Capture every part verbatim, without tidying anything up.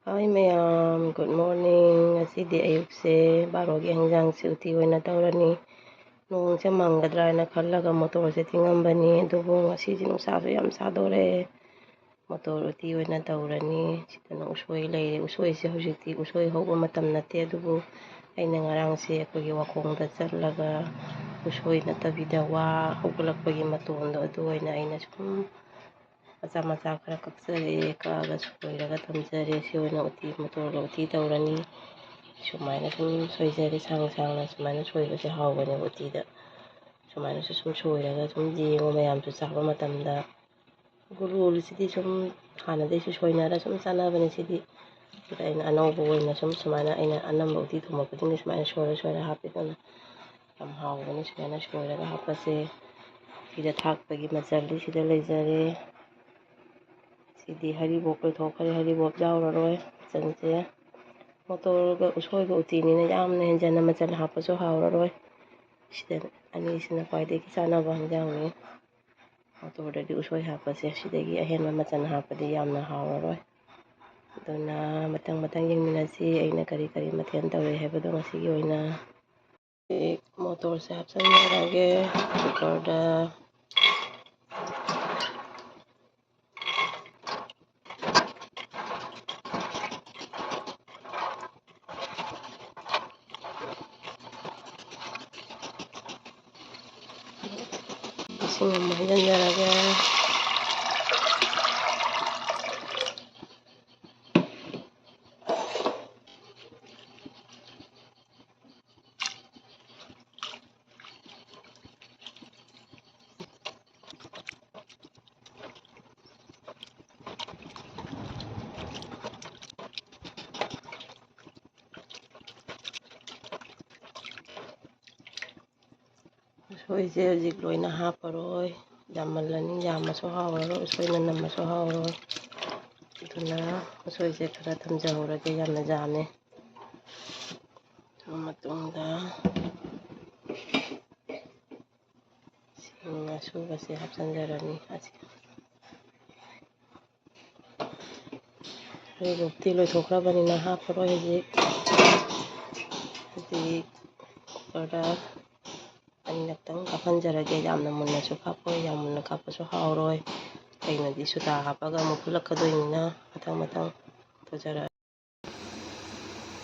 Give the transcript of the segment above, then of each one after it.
ꯍꯥꯏ ꯃꯌꯥꯝ, good morning. ꯉꯁꯤꯗꯤ ꯑꯌꯨꯛꯁꯦ ꯕꯥꯔꯣꯒꯤ ꯍꯦꯟꯖꯥꯡꯁꯦ ꯎꯇꯤ ꯑꯣꯏꯅ ꯇꯧꯔꯅꯤ꯫ ꯅꯣꯡꯁꯦ ꯃꯪꯒꯗ꯭ꯔꯥ ꯍꯥꯏꯅ ꯈꯜꯂꯒ ꯃꯣꯇꯣꯔꯁꯦ ꯇꯤꯡꯉꯝꯕꯅꯤ, ꯑꯗꯨꯕꯨ ꯉꯁꯤꯁꯦ ꯅꯨꯡꯁꯥꯁꯨ ꯌꯥꯝ ꯁꯥꯗꯣꯔꯛꯑꯦ꯫ ꯃꯣꯇꯣꯔ ꯎꯇꯤ ꯑꯣꯏꯅ ꯇꯧꯔꯅꯤ꯫ ꯁꯤꯗꯅ ꯎꯁꯣꯏ ꯂꯩꯔꯦ꯫ ꯎꯁꯣꯏꯁꯦ ꯍꯧꯖꯤꯛꯇꯤ ꯎꯁꯣꯏ ꯍꯧꯕ ꯃꯇꯝ ꯅꯠꯇꯦ, ꯑꯗꯨꯕꯨ ꯑꯩꯅ ꯉꯔꯥꯡꯁꯦ ꯑꯩꯈꯣꯏꯒꯤ ꯋꯥꯈꯣꯡꯗ ꯆꯠꯂꯒ ꯎꯁꯣꯏ ꯅꯠꯇꯕꯤꯗ ꯋꯥ ꯍꯧꯒꯠꯂꯛꯄꯒꯤ ꯃꯇꯣꯟꯗꯣ, ꯑꯗꯨ ꯑꯣꯏꯅ ꯑꯩꯅ ꯁꯨꯝ ꯃꯆꯥ ꯃꯆꯥ ꯈꯔ ꯀꯛꯆꯔꯦ, ꯀꯛꯑꯒ ꯁꯣꯏꯔꯒ ꯊꯝꯖꯔꯦ꯫ ꯁꯤ ꯑꯣꯏꯅ ꯎꯇꯤ, ꯃꯣꯇꯣꯔꯒ ꯎꯇꯤ ꯇꯧꯔꯅꯤ꯫ ꯁꯨꯃꯥꯏꯅ ꯁꯨꯝ ꯁꯣꯏꯖꯔꯦ, ꯁꯥꯡ ꯁꯥꯡꯅ ꯁꯨꯃꯥꯏꯅ ꯁꯣꯏꯕꯁꯦ ꯍꯥꯎꯕꯅꯦꯕ ꯎꯇꯤꯗ꯫ ꯁꯨꯃꯥꯏꯅꯁꯨ ꯁꯨꯝ ꯁꯣꯏꯔꯒ ꯁꯨꯝ ꯌꯦꯡꯉꯣ ꯃꯌꯥꯝꯁꯨ ꯆꯥꯕ ꯃꯇꯝꯗ꯫ ꯒꯨꯂꯣꯜꯁꯤꯗꯤ ꯁꯨꯝ ꯍꯥꯟꯅꯗꯩꯁꯨ ꯁꯣꯏꯅꯔ ꯁꯨꯝ ꯆꯥꯅꯕꯅꯦ ꯁꯤꯗꯤ꯫ ꯑꯗ ꯑꯩꯅ ꯑꯅꯧꯕ ꯑꯣꯏꯅ ꯁꯨꯝ ꯁꯨꯃꯥꯏꯅ ꯑꯩꯅ ꯑꯅꯝꯕ ꯎꯇꯤ ꯊꯣꯡꯕ ꯈꯨꯗꯤꯡꯒꯤ ꯁꯨꯃꯥꯏꯅ ꯁꯣꯏꯔ ꯁꯣꯏꯔ ꯍꯥꯞꯄꯦ, ꯑꯗꯨꯅ ꯌꯥꯝ ꯍꯥꯎꯕꯅꯤ ꯁꯨꯃꯥꯏꯅ ꯁꯣꯏꯔꯒ ꯍꯥꯞꯄꯁꯦ꯫ ꯁꯤꯗ ꯊꯥꯛꯄꯒꯤ ꯃꯆꯜꯗꯤ ꯁꯤꯗ ꯂꯩꯖꯔꯦ꯫ ꯁꯤꯗꯤ ꯍꯔꯤꯕꯣꯞ ꯂꯣꯏꯊꯣꯛꯈ꯭ꯔꯦ, ꯍꯔꯤꯕꯣꯞ ꯌꯥꯎꯔꯔꯣꯏ꯫ ꯃꯆꯜꯁꯦ ꯃꯣꯇꯣꯔꯒ ꯎꯁꯣꯏꯒ ꯎꯇꯤꯅꯤꯅ ꯌꯥꯝꯅ ꯍꯦꯟꯖꯟꯅ ꯃꯆꯜ ꯍꯥꯞꯄꯁꯨ ꯍꯥꯎꯔꯔꯣꯏ꯫ ꯁꯤꯗ ꯑꯅꯤꯁꯤꯅ ꯈ꯭ꯋꯥꯏꯗꯒꯤ ꯆꯥꯅꯕ ꯍꯦꯟꯖꯥꯡꯅꯤ꯫ ꯃꯣꯇꯣꯔꯗꯗꯤ ꯎꯁꯣꯏ ꯍꯥꯞꯄꯁꯦ, ꯁꯤꯗꯒꯤ ꯑꯍꯦꯟꯕ ꯃꯆꯜ ꯍꯥꯞꯄꯗꯤ ꯌꯥꯝꯅ ꯍꯥꯎꯔꯔꯣꯏ꯫ ꯑꯗꯨꯅ ꯃꯊꯪ ꯃꯊꯪ ꯌꯦꯡꯃꯤꯟꯅꯁꯤ ꯑꯩꯅ ꯀꯔꯤ ꯀꯔꯤ ꯃꯊꯦꯜ ꯇꯧꯔꯤ ꯍꯥꯏꯕꯗꯣ ꯉꯁꯤꯒꯤ ꯑꯣꯏꯅ꯫ ꯃꯣꯇꯣꯔꯁꯦ ꯍꯥꯞꯆꯤꯟꯖꯔꯒꯦ ꯀꯨꯀꯔꯗ꯫ ꯏꯁꯤꯡ ꯑꯃ ꯍꯩꯖꯤꯟꯖꯔꯒꯦ꯫ ꯎꯁꯣꯏꯁꯦ ꯍꯧꯖꯤꯛ ꯂꯣꯏꯅ ꯍꯥꯞꯄꯔꯣꯏ, ꯌꯥꯝꯃꯜꯂꯅꯤ, ꯌꯥꯝꯃꯁꯨ ꯍꯥꯎꯔꯔꯣꯏ, ꯎꯁꯣꯏꯅ ꯅꯝꯃꯁꯨ ꯍꯥꯎꯔꯣꯏ꯫ ꯑꯗꯨꯅ ꯎꯁꯣꯏꯁꯦ ꯈꯔ ꯊꯝꯖꯍꯧꯔꯒꯦ, ꯌꯥꯝꯅ ꯌꯥꯝꯃꯦ꯫ ꯑꯗꯨ ꯃꯇꯨꯡꯗ ꯁꯤꯡ ꯑꯁꯨꯕꯁꯦ ꯍꯥꯞꯆꯤꯟꯖꯔꯅꯤ꯫ ꯑꯁꯤ ꯍꯔꯤꯕꯣꯞꯇꯤ ꯂꯣꯏꯊꯣꯛꯈ꯭ꯔꯕꯅꯤꯅ ꯍꯥꯞꯄꯔꯣꯏ ꯍꯧꯖꯤꯛ꯫ ꯍꯧꯖꯤꯛ ꯀꯨꯀꯔꯗ ꯑꯅꯤꯔꯛꯇꯪ ꯀꯥꯞꯍꯟꯖꯔꯒꯦ꯫ ꯌꯥꯝꯅ ꯃꯨꯟꯅꯁꯨ ꯀꯥꯞꯄꯣꯏ, ꯌꯥꯝ ꯃꯨꯟꯅ ꯀꯥꯞꯄꯁꯨ ꯍꯥꯎꯔꯣꯏ꯫ ꯀꯩꯅꯣꯗꯤ ꯁꯣꯗꯥ ꯍꯥꯞꯄꯒ ꯑꯃꯨꯛ ꯐꯨꯠꯂꯛꯀꯗꯣꯏꯅꯤꯅ ꯃꯊꯪ ꯃꯊꯪ ꯇꯧꯖꯔꯛꯑꯒꯦ꯫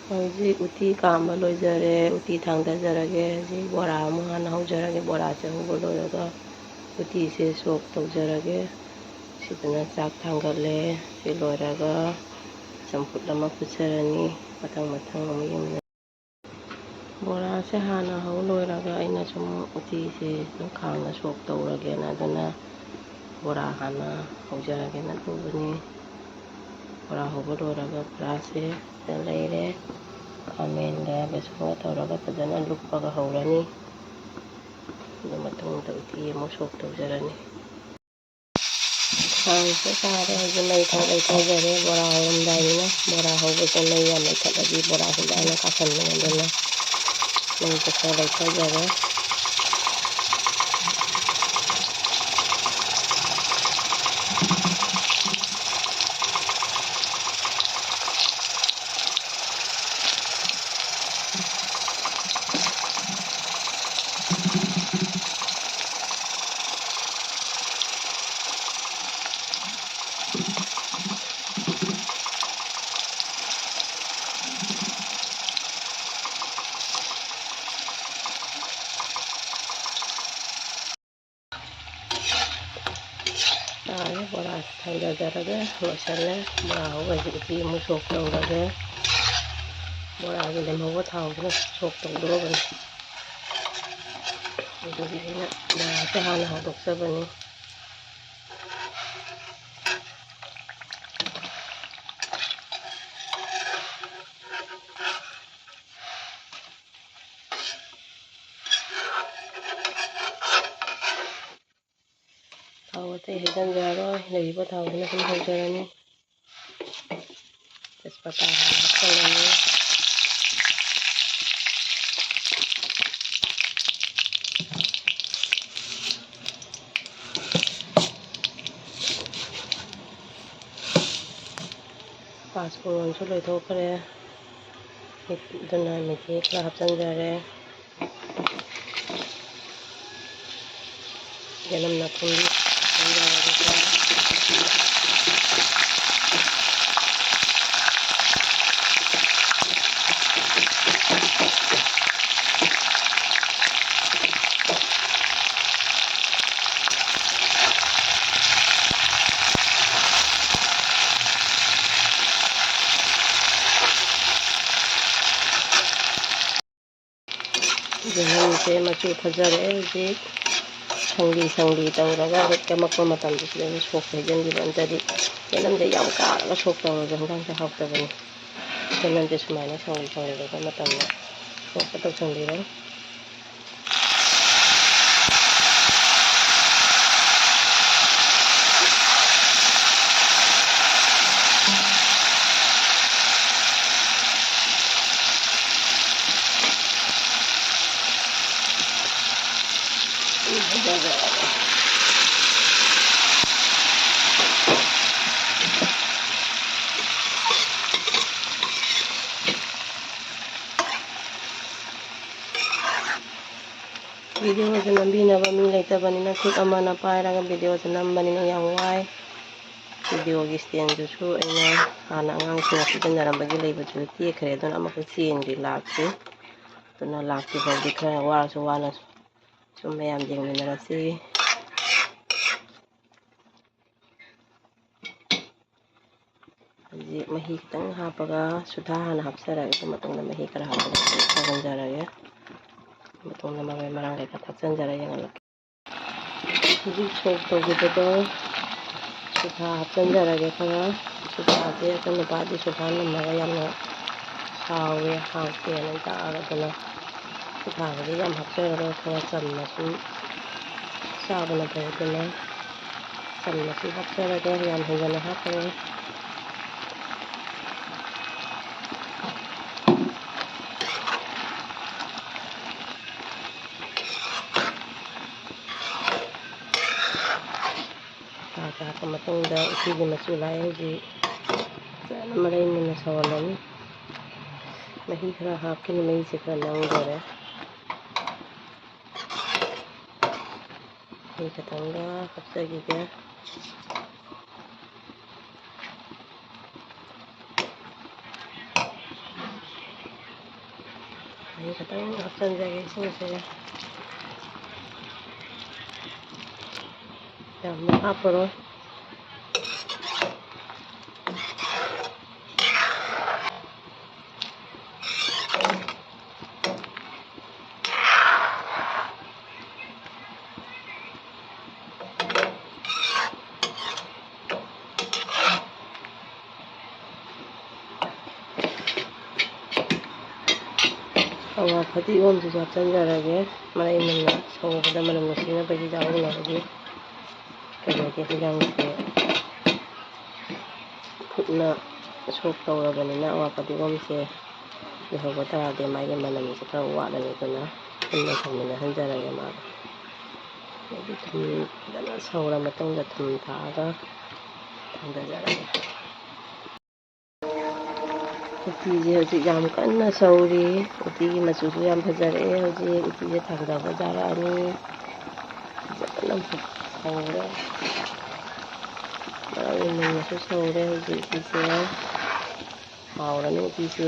ꯍꯧꯖꯤꯛ ꯎꯇꯤ ꯀꯥꯝꯕ ꯂꯣꯏꯖꯔꯦ꯫ ꯎꯇꯤ ꯊꯥꯡꯗꯖꯔꯒꯦ꯫ ꯍꯧꯖꯤꯛ ꯕꯣꯔꯥ ꯑꯃꯨꯛ ꯍꯥꯟꯅ ꯍꯧꯖꯔꯒꯦ꯫ ꯕꯣꯔꯥꯁꯦ ꯍꯧꯕ ꯂꯣꯏꯔꯒ ꯎꯇꯤꯁꯦ ꯁꯣꯛ ꯇꯧꯖꯔꯒꯦ꯫ ꯁꯤꯗꯅ ꯆꯥꯛ ꯊꯥꯡꯒꯠꯂꯦ꯫ ꯁꯤ ꯂꯣꯏꯔꯒ ꯆꯝꯐꯨꯠ ꯑꯃ ꯐꯨꯠꯆꯔꯅꯤ꯫ ꯃꯊꯪ ꯃꯊꯪ ꯑꯃꯨꯛ ꯌꯦꯡꯃꯤꯟꯅ-, ꯕꯣꯔꯥꯁꯦ ꯍꯥꯟꯅ ꯍꯧ ꯂꯣꯏꯔꯒ ꯑꯩꯅ ꯁꯨꯝ ꯎꯇꯤꯁꯦ ꯁꯨꯝ ꯈꯥꯡꯗ ꯁꯣꯛ ꯇꯧꯔꯒꯦꯅ ꯑꯗꯨꯅ ꯕꯣꯔꯥ ꯍꯥꯟꯅ ꯍꯧꯖꯔꯒꯦꯅ ꯇꯧꯕꯅꯤ꯫ ꯕꯣꯔꯥ ꯍꯧꯕ ꯂꯣꯏꯔꯒ ꯕꯣꯔꯥꯁꯦ ꯁꯤꯗ ꯂꯩꯔꯦ꯫ ꯈꯥꯃꯦꯟꯒ ꯕꯦꯁꯣꯟꯒ ꯇꯧꯔꯒ ꯐꯖꯅ ꯂꯨꯞꯄꯒ ꯍꯧꯔꯅꯤ꯫ ꯑꯗꯨ ꯃꯇꯨꯡꯗ ꯎꯇꯤ ꯑꯃꯨꯛ ꯁꯣꯛ ꯇꯧꯖꯔꯅꯤ꯫ ꯈꯥꯡꯁꯦ ꯁꯥꯔꯦ꯫ ꯍꯧꯖꯤꯛ ꯃꯩ ꯊꯥ-, ꯂꯩꯊꯧꯖꯔꯦ꯫ ꯕꯣꯔꯥ ꯍꯧꯔꯝꯗꯥꯏꯅꯤꯅ ꯕꯣꯔꯥ ꯍꯧꯕꯁꯦ ꯃꯩ ꯌꯥꯝ ꯂꯩꯈꯠꯂꯗꯤ ꯕꯣꯔꯥ ꯍꯧꯕ ꯍꯥꯏꯅ ꯀꯥꯈꯟꯕꯅꯦ꯫ ꯑꯗꯨꯅ ꯃꯩꯁꯦ ꯈꯔ ꯂꯩꯊꯧꯖꯔꯦ꯫ ꯇꯥꯔꯦ꯫ ꯕꯣꯔꯥ ꯊꯥꯡꯗꯖꯔꯒꯦ꯫ ꯂꯣꯏꯁꯜꯂꯦ꯫ ꯕꯣꯔꯥ ꯍꯧꯕꯁꯤꯗꯤ ꯎꯇꯤ ꯑꯃꯨꯛ ꯁꯣꯛ ꯇꯧꯔꯒꯦ꯫ ꯕꯣꯔꯥꯒꯤ ꯂꯦꯝꯍꯧꯕ ꯊꯥꯎꯗꯨꯅ ꯁꯣꯛ ꯇꯧꯗꯣꯔꯕꯅꯤ꯫ ꯑꯗꯨꯒꯤ ꯑꯩꯅ ꯕꯣꯔꯥꯁꯦ ꯍꯥꯟꯅ ꯍꯧꯗꯣꯛꯆꯕꯅꯤ꯫ ꯊꯥꯎ ꯑꯇꯩ ꯍꯩꯖꯤꯟꯖꯔꯔꯣꯏ꯫ ꯂꯩꯔꯤꯕ ꯊꯥꯎꯁꯤꯅ ꯑꯗꯨꯝ ꯍꯧꯖꯔꯅꯤ꯫ ꯇꯦꯖꯄꯇꯥ ꯍꯥꯟꯅ ꯍꯥꯞꯆꯤꯜꯂꯅꯤ꯫ ꯄꯥꯁ ꯀꯣꯂꯣꯟꯁꯨ ꯂꯣꯏꯊꯣꯛꯈ꯭ꯔꯦ꯫ ꯑꯗꯨꯅ ꯃꯦꯒꯤ ꯈꯔ ꯍꯥꯞꯆꯤꯟꯖꯔꯦ꯫ ꯌꯦꯅꯝꯅ ꯐꯨꯝꯕꯤ ꯍꯥꯞꯆꯤꯟꯖꯔꯒꯦ꯫ ꯌꯦꯅꯝꯁꯦ ꯃꯆꯨ ꯐꯖꯔꯛꯑꯦ ꯍꯧꯖꯤꯛ꯫ ꯁꯪꯂꯤ ꯁꯪꯂꯤ ꯇꯧꯔꯒ ꯍꯦꯛ ꯀꯝꯃꯛꯄ ꯃꯇꯝꯗ ꯁꯤꯗ ꯑꯗꯨꯝ ꯁꯣꯛ ꯍꯩꯖꯤꯟꯕꯤꯕ꯫ ꯅꯠꯇ꯭ꯔꯗꯤ ꯌꯦꯅꯝꯁꯦ ꯌꯥꯝ ꯀꯥꯔꯒ ꯁꯣꯛ ꯇꯧꯔꯁꯨ ꯍꯤꯟꯖꯥꯡꯁꯦ ꯍꯥꯎꯇꯕꯅꯤ꯫ ꯌꯦꯅꯝꯁꯦ ꯁꯨꯃꯥꯏꯅ ꯁꯪꯂꯤ ꯁꯪꯂꯤꯗꯨꯒ ꯃꯇꯝꯗ ꯁꯣꯛꯀ ꯇꯧꯁꯟꯕꯤꯔꯣ꯫ ꯚꯤꯗꯤꯑꯣꯁꯦ ꯅꯝꯕꯤꯅꯕ ꯃꯤ ꯂꯩꯇꯕꯅꯤꯅ ꯈꯨꯠ ꯑꯃꯅ ꯄꯥꯏꯔꯒ ꯚꯤꯗꯤꯑꯣꯁꯦ ꯅꯝꯕꯅꯤꯅ ꯌꯥꯝ ꯋꯥꯏ꯫ ꯚꯤꯗꯤꯑꯣꯒꯤ ꯏꯁꯇꯦꯟꯗꯨꯁꯨ ꯑꯩꯅ ꯍꯥꯟꯅ ꯑꯉꯥꯡꯁꯤꯡꯅ ꯁꯤꯖꯤꯟꯅꯔꯝꯕꯒꯤ ꯂꯩꯕꯗꯨꯁꯨ ꯇꯦꯛꯈ꯭ꯔꯦ, ꯑꯗꯨꯅ ꯑꯃꯨꯛꯀ ꯆꯦꯟꯗ꯭ꯔꯤ, ꯂꯥꯛꯇ꯭ꯔꯤ꯫ ꯑꯗꯨꯅ ꯂꯥꯛꯇ꯭ꯔꯤ ꯐꯥꯎꯗꯤ ꯈꯔ ꯋꯥꯔꯁꯨ ꯋꯥꯅ ꯁꯨꯝ ꯃꯌꯥꯝ ꯌꯦꯡꯃꯤꯟꯅꯔꯁꯤ꯫ ꯍꯧꯖꯤꯛ ꯃꯍꯤ ꯈꯤꯇꯪ ꯍꯥꯞꯄꯒ ꯁꯨꯊꯥ ꯍꯥꯟꯅ ꯍꯥꯞꯆꯔꯒꯦ, ꯑꯗꯨ ꯃꯇꯨꯡꯗ ꯃꯍꯤ ꯈꯔ ꯍꯥꯞꯄꯒ ꯁꯧꯍꯟꯖꯔꯒꯦ꯫ ꯃꯇꯨꯡꯗ ꯃꯔꯣꯏ ꯃꯔꯥꯡ ꯀꯩꯀꯥ ꯊꯥꯛꯆꯟꯖꯔꯒ ꯌꯦꯡꯍꯜꯂꯛꯀꯦ꯫ ꯍꯧꯖꯤꯛ ꯁꯣꯛ ꯇꯧꯈꯤꯕꯗꯣ ꯁꯨꯊꯥ ꯍꯥꯞꯆꯤꯟꯖꯔꯒꯦ ꯈꯔ꯫ ꯁꯨꯊꯥꯁꯦ ꯑꯩꯈꯣꯏ ꯅꯨꯄꯥꯗꯤ ꯁꯨꯊꯥ ꯅꯝꯃꯒ ꯌꯥꯝꯅ ꯍꯥꯎꯋꯦ, ꯍꯥꯎꯇꯦꯅ ꯇꯥꯛꯑꯒ, ꯑꯗꯨꯅ ꯁꯨꯊꯥꯕꯨꯗꯤ ꯌꯥꯝ ꯍꯥꯞꯆꯔꯔꯣꯏ, ꯈꯔ ꯆꯝꯅ ꯁꯨꯝ ꯆꯥꯕꯅ ꯐꯩ꯫ ꯑꯗꯨꯅ ꯆꯝꯅ ꯁꯨꯝ ꯍꯥꯞꯆꯔꯒꯦ, ꯌꯥꯝ ꯍꯦꯟꯖꯟꯅ ꯍꯥꯞꯄꯔꯣꯏ꯫ ꯊꯥ ꯇꯥꯔꯛꯄ ꯃꯇꯨꯡꯗ ꯎꯇꯤꯒꯤ ꯃꯆꯨ ꯂꯥꯛꯑꯦ ꯍꯧꯖꯤꯛ꯫ ꯐꯖꯅ ꯃꯔꯩ ꯃꯨꯟꯅ ꯁꯧꯍꯜꯂꯅꯤ꯫ ꯃꯍꯤ ꯈꯔ ꯍꯥꯞꯀꯅꯤ, ꯃꯩꯁꯦ ꯈꯔ ꯅꯪꯗꯣꯔꯦ꯫ ꯃꯍꯤ ꯈꯤꯇꯪꯒ ꯍꯥꯞꯆꯈꯤꯒꯦ꯫ ꯃꯍꯤ ꯈꯤꯇꯪ ꯍꯥꯞꯆꯤꯟꯖꯒꯦ ꯏꯁꯤꯡꯁꯦ꯫ ꯌꯥꯝꯅ ꯍꯥꯞꯄꯔꯣꯏ꯫ ꯑꯋꯥ ꯐꯗꯤꯒꯣꯝꯁꯤꯁꯨ ꯍꯥꯞꯆꯤꯟꯖꯔꯒꯦ, ꯃꯔꯩ ꯃꯨꯟꯅ ꯁꯧꯕꯗ ꯃꯅꯝ ꯅꯨꯡꯁꯤꯅꯕꯒꯤ ꯆꯥꯍꯧꯅꯕꯒꯤ꯫ ꯀꯩꯅꯣꯒꯤ ꯍꯤꯟꯖꯥꯡꯁꯦ ꯈꯨꯠꯅ ꯁꯣꯛ ꯇꯧꯔꯕꯅꯤꯅ ꯑꯋꯥ ꯐꯗꯤꯒꯣꯝꯁꯦ ꯂꯩꯍꯧꯕ ꯇꯥꯔꯗꯤ ꯃꯥꯒꯤ ꯃꯅꯝꯁꯦ ꯈꯔ ꯋꯥꯠꯂꯅꯤ, ꯑꯗꯨꯅ ꯄꯨꯟꯅ ꯁꯧꯃꯤꯟꯅꯍꯟꯖꯔꯒꯦ ꯃꯥꯒ꯫ ꯑꯗꯒꯤ ꯊꯨꯝ ꯐꯖꯅ ꯁꯧꯔ ꯃꯇꯨꯡꯗ ꯊꯨꯝ ꯊꯥꯛꯑꯒ ꯊꯥꯡꯗꯖꯔꯒꯦ꯫ ꯎꯇꯤꯁꯦ ꯍꯧꯖꯤꯛ ꯌꯥꯝ ꯀꯟꯅ ꯁꯧꯔꯤ꯫ ꯎꯇꯤꯒꯤ ꯃꯆꯨꯁꯨ ꯌꯥꯝ ꯐꯖꯔꯛꯑꯦ꯫ ꯍꯧꯖꯤꯛ ꯎꯇꯤꯁꯦ ꯊꯥꯡꯗꯕ ꯌꯥꯔꯛꯑꯅꯤ꯫ ꯐꯖꯅ ꯁꯧꯔꯦ꯫ ꯃꯔꯣꯏ ꯃꯨꯟꯅꯁꯨ ꯁꯧꯔꯦ ꯍꯧꯖꯤꯛ ꯎꯇꯤꯁꯦ꯫ ꯍꯥꯎꯔꯅꯤ ꯎꯇꯤꯁꯦ꯫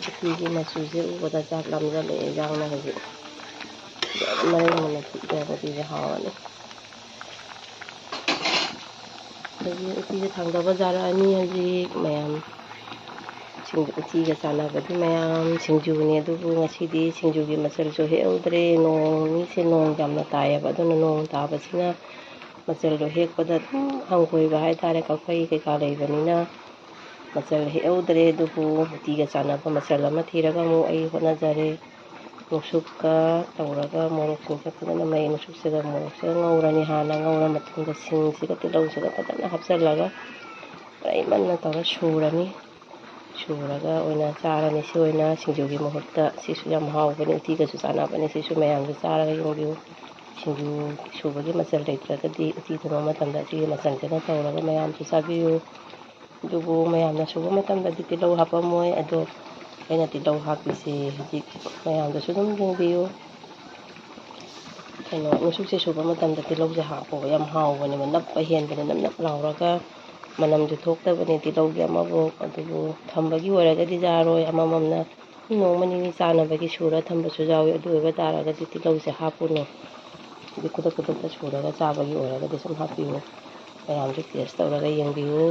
ꯎꯇꯤꯒꯤ ꯃꯆꯨꯁꯦ ꯎꯕꯗ ꯆꯥꯛ ꯂꯥꯝꯖꯜꯂꯛꯑꯦ꯫ ꯏꯟꯖꯥꯡꯅ ꯍꯧꯖꯤꯛ ꯐꯖꯅ ꯃꯔꯩ ꯃꯨꯟꯅ ꯐꯨꯠꯂꯦ꯫ ꯎꯇꯤꯁꯦ ꯍꯥꯎꯔꯅꯤ꯫ ꯑꯗꯒꯤ ꯎꯇꯤꯁꯦ ꯊꯥꯡꯗꯕ ꯌꯥꯔꯛꯑꯅꯤ ꯍꯧꯖꯤꯛ ꯃꯌꯥꯝ꯫ ꯁꯤꯡ-, ꯎꯇꯤꯒ ꯆꯥꯟꯅꯕꯗꯤ ꯃꯌꯥꯝ ꯁꯤꯡꯖꯨꯅꯦ, ꯑꯗꯨꯕꯨ ꯉꯁꯤꯗꯤ ꯁꯤꯡꯖꯨꯒꯤ ꯃꯆꯜꯁꯨ ꯍꯦꯛꯍꯧꯗ꯭ꯔꯦ꯫ ꯅꯣꯡ ꯅꯤꯅꯤꯁꯦ ꯅꯣꯡ ꯌꯥꯝꯅ ꯇꯥꯏꯌꯦꯕ, ꯑꯗꯨꯅ ꯅꯣꯡ ꯇꯥꯕꯁꯤꯅ ꯃꯆꯜꯗꯣ ꯍꯦꯛꯄꯗ ꯑꯗꯨꯝ ꯍꯪꯒꯣꯏꯕ ꯍꯥꯏꯇꯥꯔꯦ꯫ ꯀꯛꯐꯩ ꯀꯩꯀꯥ ꯂꯩꯕꯅꯤꯅ ꯃꯆꯜ ꯍꯦꯛꯍꯧꯗ꯭ꯔꯦ, ꯑꯗꯨꯕꯨ ꯎꯇꯤꯒ ꯆꯥꯟꯅꯕ ꯃꯆꯜ ꯑꯃ ꯊꯤꯔꯒ ꯑꯃꯨꯛ ꯑꯩ ꯍꯣꯠꯅꯖꯔꯦ꯫ ꯅꯨꯛꯁꯨꯛꯀ ꯇꯧꯔꯒ ꯃꯣꯔꯣꯛꯁꯤꯡꯁꯦ ꯐꯖꯅ, ꯃꯩ ꯅꯨꯛꯁꯨꯛꯁꯤꯗ ꯃꯣꯔꯣꯛꯁꯤꯒ ꯉꯧꯔꯅꯤ꯫ ꯍꯥꯟꯅ ꯉꯧꯔ ꯃꯇꯨꯡꯗ ꯁꯤꯡꯁꯤꯒ ꯇꯤꯜꯍꯧꯁꯤꯒ ꯐꯖꯅ ꯍꯥꯞꯆꯤꯜꯂꯒ ꯃꯔꯩ ꯃꯟꯅ ꯇꯧꯔ ꯁꯨꯔꯅꯤ꯫ ꯁꯨꯔꯒ ꯑꯣꯏꯅ ꯆꯥꯔꯅꯤ꯫ ꯁꯤ ꯑꯣꯏꯅ ꯁꯤꯡꯖꯨꯒꯤ ꯃꯍꯨꯠꯇ꯫ ꯁꯤꯁꯨ ꯌꯥꯝ ꯍꯥꯎꯕꯅꯤ, ꯎꯇꯤꯒꯁꯨ ꯆꯥꯟꯅꯕꯅꯤ꯫ ꯁꯤꯁꯨ ꯃꯌꯥꯝꯁꯨ ꯆꯥꯔꯒ ꯌꯦꯡꯕꯤꯌꯨ꯫ ꯁꯤꯡꯖꯨ ꯁꯨꯕꯒꯤ ꯃꯆꯜ ꯂꯩꯇ꯭ꯔꯒꯗꯤ ꯎꯇꯤ ꯊꯣꯡꯕ ꯃꯇꯝꯗ ꯑꯁꯤꯒꯤ ꯃꯆꯜꯁꯤꯅ ꯇꯧꯔꯒ ꯃꯌꯥꯝꯁꯨ ꯆꯥꯕꯤꯌꯨ꯫ ꯑꯗꯨꯕꯨ ꯃꯌꯥꯝꯅ ꯁꯨꯕ ꯃꯇꯝꯗꯗꯤ ꯇꯤꯜꯍꯧ ꯍꯥꯞꯄꯝꯃꯣꯏ, ꯑꯗꯣ ꯑꯩꯅ ꯇꯤꯜꯍꯧ ꯍꯥꯞꯄꯤꯁꯦ ꯍꯧꯖꯤꯛ ꯃꯌꯥꯝꯗꯁꯨ ꯑꯗꯨꯝ ꯌꯦꯡꯕꯤꯌꯨ꯫ ꯀꯩꯅꯣ, ꯅꯨꯡꯁꯨꯛꯁꯦ ꯁꯨꯕ ꯃꯇꯝꯗ ꯇꯤꯜꯍꯧꯁꯦ ꯍꯥꯞꯄꯣꯕ, ꯌꯥꯝ ꯍꯥꯎꯕꯅꯦꯕ, ꯅꯞꯄ ꯍꯦꯟꯕꯅꯦ, ꯅꯞ ꯅꯞ ꯂꯥꯎꯔꯒ ꯃꯅꯝꯁꯨ ꯊꯣꯛꯇꯕꯅꯦ ꯇꯤꯜꯍꯧꯒꯤ ꯑꯃꯐꯥꯎ꯫ ꯑꯗꯨꯕꯨ ꯊꯝꯕꯒꯤ ꯑꯣꯏꯔꯒꯗꯤ ꯌꯥꯔꯣꯏ, ꯑꯃꯃꯝꯅ ꯅꯣꯡꯃ ꯅꯤꯅꯤ ꯆꯥꯅꯕꯒꯤ ꯁꯨꯔ ꯊꯝꯕꯁꯨ ꯌꯥꯎꯋꯤ꯫ ꯑꯗꯨ ꯑꯣꯏꯕ ꯇꯥꯔꯒꯗꯤ ꯇꯤꯜꯍꯧꯁꯦ ꯍꯥꯞꯄꯨꯅꯨ꯫ ꯍꯥꯏꯗꯤ ꯈꯨꯗꯛ ꯈꯨꯗꯛꯇ ꯁꯨꯔꯒ ꯆꯥꯕꯒꯤ ꯑꯣꯏꯔꯒꯗꯤ ꯁꯨꯝ ꯍꯥꯞꯄꯤꯌꯨ꯫ ꯃꯌꯥꯝꯁꯨ ꯇꯦꯁ ꯇꯧꯔꯒ ꯌꯦꯡꯕꯤꯌꯨ꯫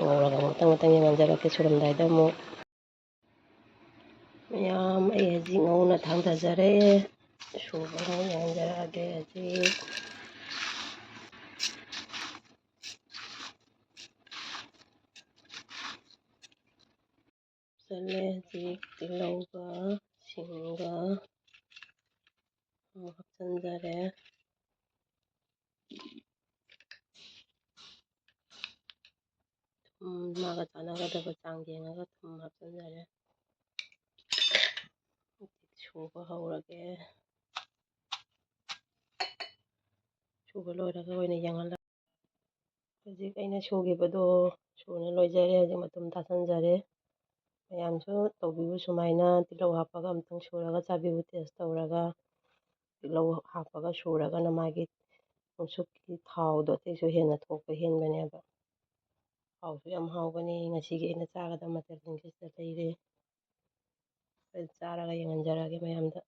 ꯉꯧꯔꯒ ꯃꯊꯪ ꯃꯊꯪ ꯌꯦꯡꯍꯟꯖꯔꯛꯀꯦ꯫ ꯁꯨꯔꯝꯗꯥꯏꯗ ꯑꯃꯨꯛ ꯃꯌꯥꯝ ꯑꯩ ꯍꯧꯖꯤꯛ ꯉꯧꯅ ꯊꯥꯡꯊꯖꯔꯦ꯫ ꯁꯨꯕ ꯑꯃꯨꯛ ꯌꯦꯡꯍꯟꯖꯔꯛꯑꯒꯦ ꯍꯧꯖꯤꯛ꯫ ꯆꯜꯂꯦ ꯍꯧꯖꯤꯛ ꯇꯤꯜꯍꯧꯒ ꯁꯤꯡꯒ ꯑꯃꯨꯛ ꯍꯥꯞꯆꯤꯟꯖꯔꯦ꯫ ꯊꯨꯝ ꯃꯥꯒ ꯆꯥꯟꯅꯒꯗꯕ ꯆꯥꯡ ꯌꯦꯡꯉꯒ ꯊꯨꯝ ꯍꯥꯞꯆꯤꯟꯖꯔꯦ꯫ ꯁꯨꯕ ꯍꯧꯔꯒꯦ꯫ ꯁꯨꯕ ꯂꯣꯏꯔꯒ ꯑꯣꯏꯅ ꯌꯦꯡꯍꯜꯂꯒꯦ꯫ ꯍꯧꯖꯤꯛ ꯑꯩꯅ ꯁꯨꯈꯤꯕꯗꯣ ꯁꯨꯅ ꯂꯣꯏꯖꯔꯦ꯫ ꯍꯧꯖꯤꯛ ꯃꯇꯨꯝ ꯇꯥꯁꯟꯖꯔꯦ꯫ ꯃꯌꯥꯝꯁꯨ ꯇꯧꯕꯤꯌꯨ ꯁꯨꯃꯥꯏꯅ, ꯇꯤꯜꯍꯧ ꯍꯥꯞꯄꯒ ꯑꯃꯨꯛꯇꯪ ꯁꯨꯔꯒ ꯆꯥꯕꯤꯌꯨ, ꯇꯦꯁ ꯇꯧꯔꯒ꯫ ꯇꯤꯜꯍꯧ ꯍꯥꯞꯄꯒ ꯁꯨꯔꯒꯅ ꯃꯥꯒꯤ ꯅꯨꯡꯁꯨꯛꯀꯤ ꯊꯥꯎꯗꯣ ꯑꯇꯩꯁꯨ ꯍꯦꯟꯅ ꯊꯣꯛꯄ ꯍꯦꯟꯕꯅꯦꯕ꯫ ꯍꯥꯎꯁꯨ ꯌꯥꯝ ꯍꯥꯎꯒꯅꯤ꯫ ꯉꯁꯤꯒꯤ ꯑꯩꯅ ꯆꯥꯒꯗꯕ ꯃꯊꯦꯜꯁꯤꯡꯁꯦ ꯁꯤꯗ ꯂꯩꯔꯦ꯫ ꯑꯩ ꯆꯥꯔꯒ ꯌꯦꯡꯍꯟꯖꯔꯛꯑꯒꯦ ꯃꯌꯥꯝꯗ꯫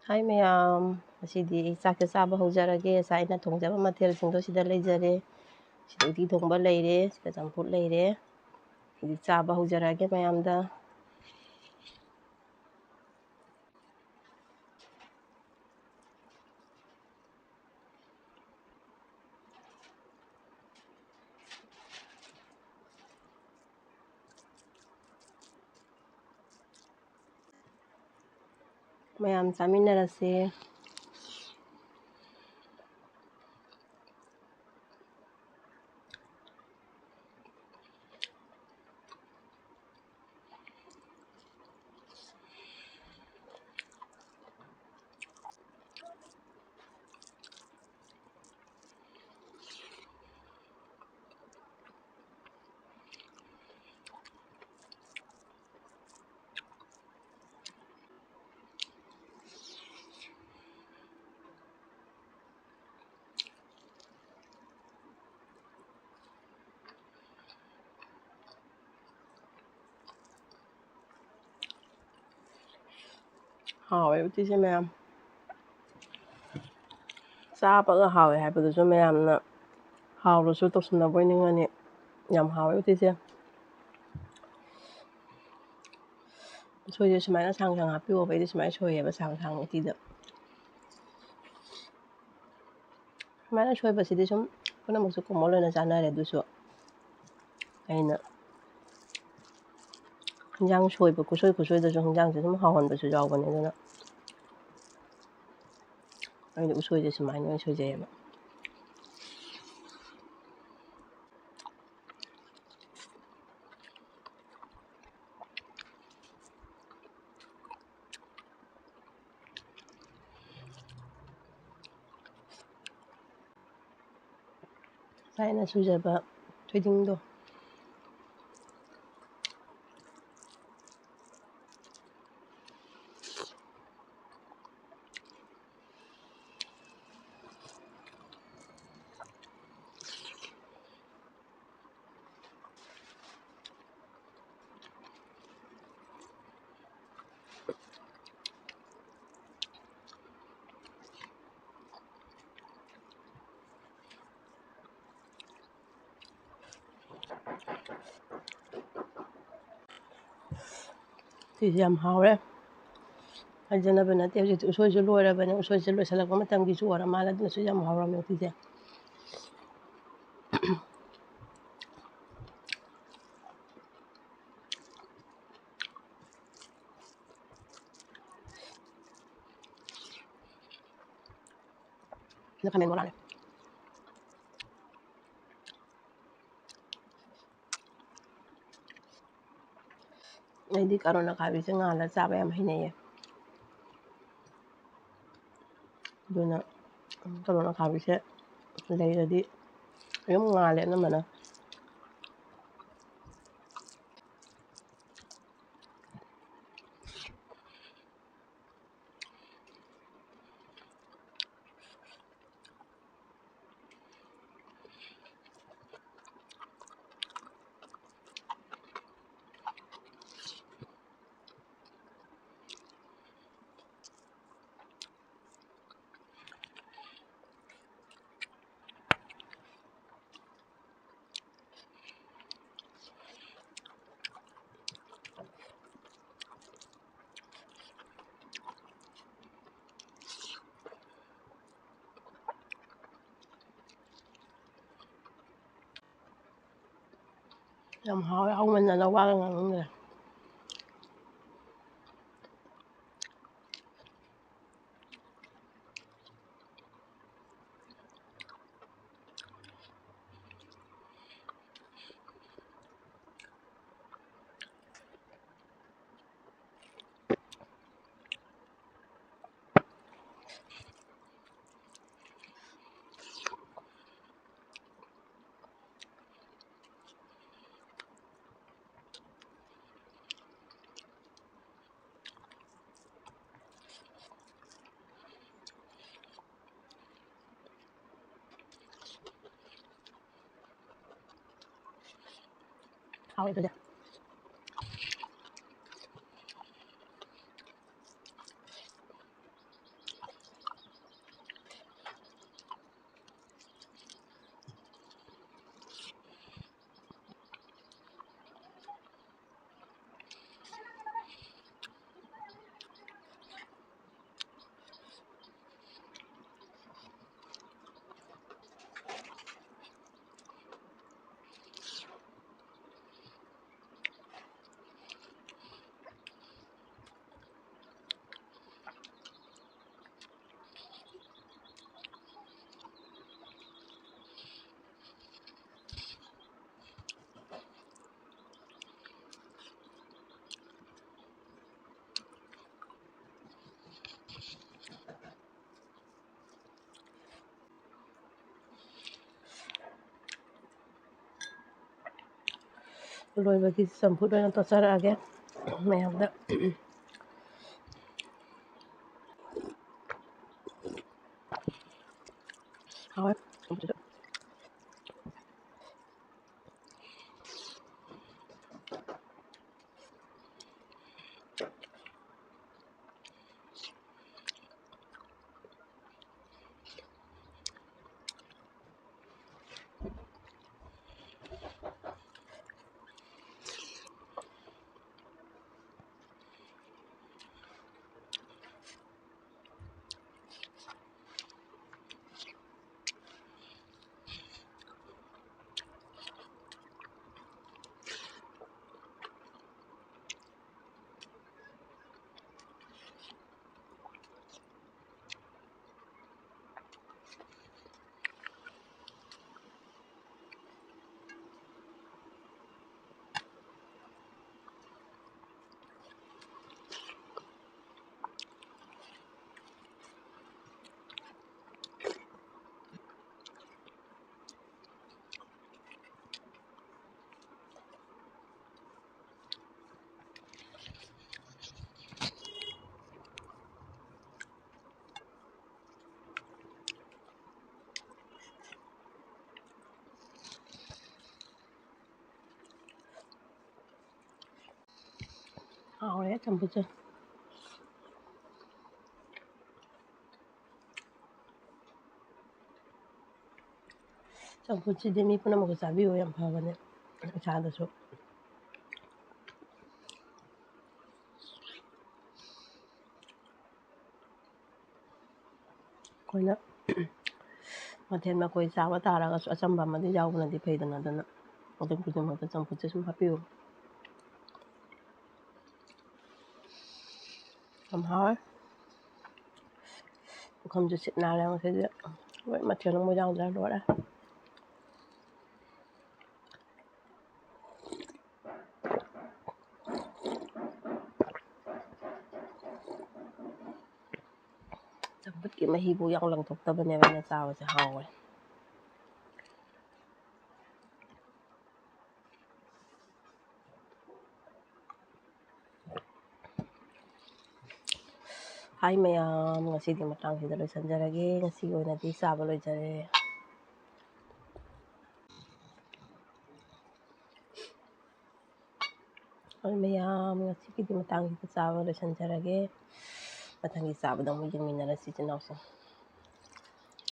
ꯍꯥꯏ ꯃꯌꯥꯝ, ꯉꯁꯤꯗꯤ ꯑꯩ ꯆꯥꯛꯁꯦ ꯆꯥꯕ ꯍꯧꯖꯔꯒꯦ꯫ ꯉꯁꯥꯏ ꯑꯩꯅ ꯊꯣꯡꯖꯕ ꯃꯊꯦꯜꯁꯤꯡꯗꯣ ꯁꯤꯗ ꯂꯩꯖꯔꯦ꯫ ꯁꯤꯗ ꯎꯇꯤ ꯊꯣꯡꯕ ꯂꯩꯔꯦ, ꯁꯤꯗ ꯆꯝꯐꯨꯠ ꯂꯩꯔꯦ꯫ ꯑꯩꯗꯤ ꯆꯥꯕ ꯍꯧꯖꯔꯛꯑꯒꯦ ꯃꯌꯥꯝꯗ꯫ ꯃꯌꯥꯝ ꯆꯥꯃꯤꯟꯅꯔꯁꯦ꯫ ꯍꯥꯎꯋꯦ ꯎꯇꯤꯁꯦ ꯃꯌꯥꯝ꯫ ꯆꯥꯕꯒ ꯍꯥꯎꯋꯦ ꯍꯥꯏꯕꯗꯨꯁꯨ ꯃꯌꯥꯝꯅ ꯍꯥꯎꯔꯁꯨ ꯇꯧꯁꯟꯅꯕꯣꯏ ꯅꯤꯡꯉꯅꯤ꯫ ꯌꯥꯝ ꯍꯥꯎꯋꯦ ꯎꯇꯤꯁꯦ꯫ ꯎꯁꯣꯏꯁꯦ ꯁꯨꯃꯥꯏꯅ ꯁꯥꯡ ꯁꯥꯡ ꯍꯥꯞꯄꯤꯌꯣꯕ꯫ ꯑꯩꯗꯤ ꯁꯨꯃꯥꯏꯅ ꯁꯣꯏꯌꯦꯕ ꯁꯥꯡ ꯁꯥꯡ ꯎꯇꯤꯗ꯫ ꯁꯨꯃꯥꯏꯅ ꯁꯣꯏꯕꯁꯤꯗꯤ ꯁꯨꯝ ꯄꯨꯝꯅꯃꯛꯁꯨ ꯀꯣꯃꯣꯟ ꯑꯣꯏꯅ ꯆꯥꯅꯔꯦ꯫ ꯑꯗꯨꯁꯨ ꯑꯩꯅ ꯍꯤꯟꯖꯥꯡ ꯁꯣꯏꯕ ꯈꯨꯠꯁꯣꯏ ꯈꯨꯠꯁꯣꯏꯗꯁꯨ ꯍꯤꯟꯖꯥꯡꯁꯦ ꯁꯨꯝ ꯍꯥꯎꯍꯟꯕꯁꯨ ꯌꯥꯎꯕꯅꯦ꯫ ꯑꯗꯨꯅ ꯑꯩꯗꯤ ꯎꯁꯣꯏꯁꯦ ꯁꯨꯃꯥꯏꯅ ꯑꯣꯏꯅ ꯁꯣꯏꯖꯩꯌꯦꯕ꯫ ꯉꯁꯥꯏ ꯑꯩꯅ ꯁꯨꯖꯕ ꯊꯣꯏꯗꯤꯡꯗꯣ꯫ ꯁꯤꯁꯦ ꯌꯥꯝ ꯍꯥꯎꯔꯦ꯫ ꯍꯥꯏꯖꯅꯕ ꯅꯠꯇꯦ, ꯍꯧꯖꯤꯛꯇꯤ ꯎꯁꯣꯏꯁꯨ ꯂꯣꯏꯔꯕꯅꯦ꯫ ꯎꯁꯣꯏꯁꯦ ꯂꯣꯏꯁꯤꯜꯂꯛꯄ ꯃꯇꯝꯒꯤꯁꯨ ꯑꯣꯏꯔ ꯃꯥꯜꯂꯦ꯫ ꯑꯗꯨꯅꯁꯨ ꯌꯥꯝ ꯍꯥꯎꯔꯝꯃꯦ ꯎꯇꯤꯁꯦ꯫ ꯁꯤꯗ ꯈꯥꯃꯦꯟ ꯕꯣꯔꯥꯅꯦ꯫ ꯑꯩꯗꯤ ꯀꯥꯔꯣꯠ ꯑꯈꯥꯕꯤꯁꯦ ꯉꯥꯜꯂ ꯆꯥꯕ ꯌꯥꯝ ꯍꯩꯅꯩꯌꯦ꯫ ꯑꯗꯨꯅ ꯀꯥꯔꯣꯠ ꯑꯈꯥꯕꯤꯁꯦ ꯂꯩꯔꯗꯤ ꯑꯗꯨꯝ ꯉꯥꯜꯂꯦ ꯑꯅꯝꯕꯅ꯫ ꯌꯥꯝ ꯍꯥꯎꯋꯦ, ꯍꯥꯎꯃꯟꯗꯅ ꯋꯥꯒ ꯉꯥꯡꯅꯤꯡꯗ꯭ꯔꯦ꯫ ꯍꯥꯎꯋꯦ ꯑꯗꯨꯗꯤ꯫ ꯂꯣꯏꯕꯒꯤ ꯆꯝꯐꯨꯠ ꯑꯣꯏꯅ ꯇꯣꯠꯆꯔꯛꯑꯒꯦ ꯃꯌꯥꯝꯗ꯫ ꯍꯥꯎꯋꯦ꯫ ꯍꯥꯎꯔꯦ ꯆꯝꯐꯨꯠꯁꯦ꯫ ꯆꯝꯐꯨꯠꯁꯤꯗꯤ ꯃꯤ ꯄꯨꯝꯅꯃꯛꯁꯨ ꯆꯥꯕꯤꯌꯨ, ꯌꯥꯝ ꯐꯕꯅꯦ ꯏꯁꯥꯗꯁꯨ꯫ ꯑꯩꯈꯣꯏꯅ ꯃꯊꯦꯜ ꯃꯀꯣꯏ ꯆꯥꯕ ꯇꯥꯔꯒꯁꯨ ꯑꯆꯝꯕ ꯑꯃꯗꯤ ꯌꯥꯎꯕꯅꯗꯤ ꯐꯩꯗꯅ, ꯑꯗꯨꯅ ꯑꯗꯨꯝ ꯈꯨꯗꯤꯡꯃꯛꯇ ꯆꯝꯐꯨꯠꯁꯦ ꯁꯨꯝ ꯍꯥꯞꯄꯤꯌꯨ꯫ ꯌꯥꯝ ꯍꯥꯎꯋꯦ꯫ ꯄꯨꯈꯝꯁꯨ ꯁꯤꯠ ꯅꯥꯜꯂꯦ ꯉꯁꯤꯗꯤ꯫ ꯂꯣꯏ ꯃꯊꯦꯜ ꯑꯃ ꯌꯥꯎꯗ꯭ꯔꯥ ꯂꯣꯏꯔꯦ꯫ ꯆꯝꯐꯨꯠꯀꯤ ꯃꯍꯤꯕꯨ ꯌꯥꯝ ꯂꯪꯊꯣꯛꯇꯕꯅꯦꯕ ꯑꯩꯅ ꯆꯥꯕꯁꯦ ꯍꯥꯎꯋꯦ꯫ ꯍꯥꯏ ꯃꯌꯥꯝ, ꯉꯁꯤꯗꯤ ꯃꯇꯥꯡꯁꯤꯗ ꯂꯣꯏꯁꯤꯟꯖꯔꯒꯦ꯫ ꯉꯁꯤꯒꯤ ꯑꯣꯏꯅꯗꯤ ꯆꯥꯕ ꯂꯣꯏꯖꯔꯦ꯫ ꯍꯣꯏ ꯃꯌꯥꯝ, ꯉꯁꯤꯒꯤꯗꯤ ꯃꯇꯥꯡꯁꯤꯗ ꯆꯥꯕ ꯂꯣꯏꯁꯤꯟꯖꯔꯒꯦ꯫ ꯃꯊꯪꯒꯤ ꯆꯥꯕꯗ ꯑꯃꯨꯛ ꯌꯦꯡꯃꯤꯟꯅꯔꯁꯤ ꯏꯆꯤꯟ ꯏꯅꯥꯎꯁꯤꯡ꯫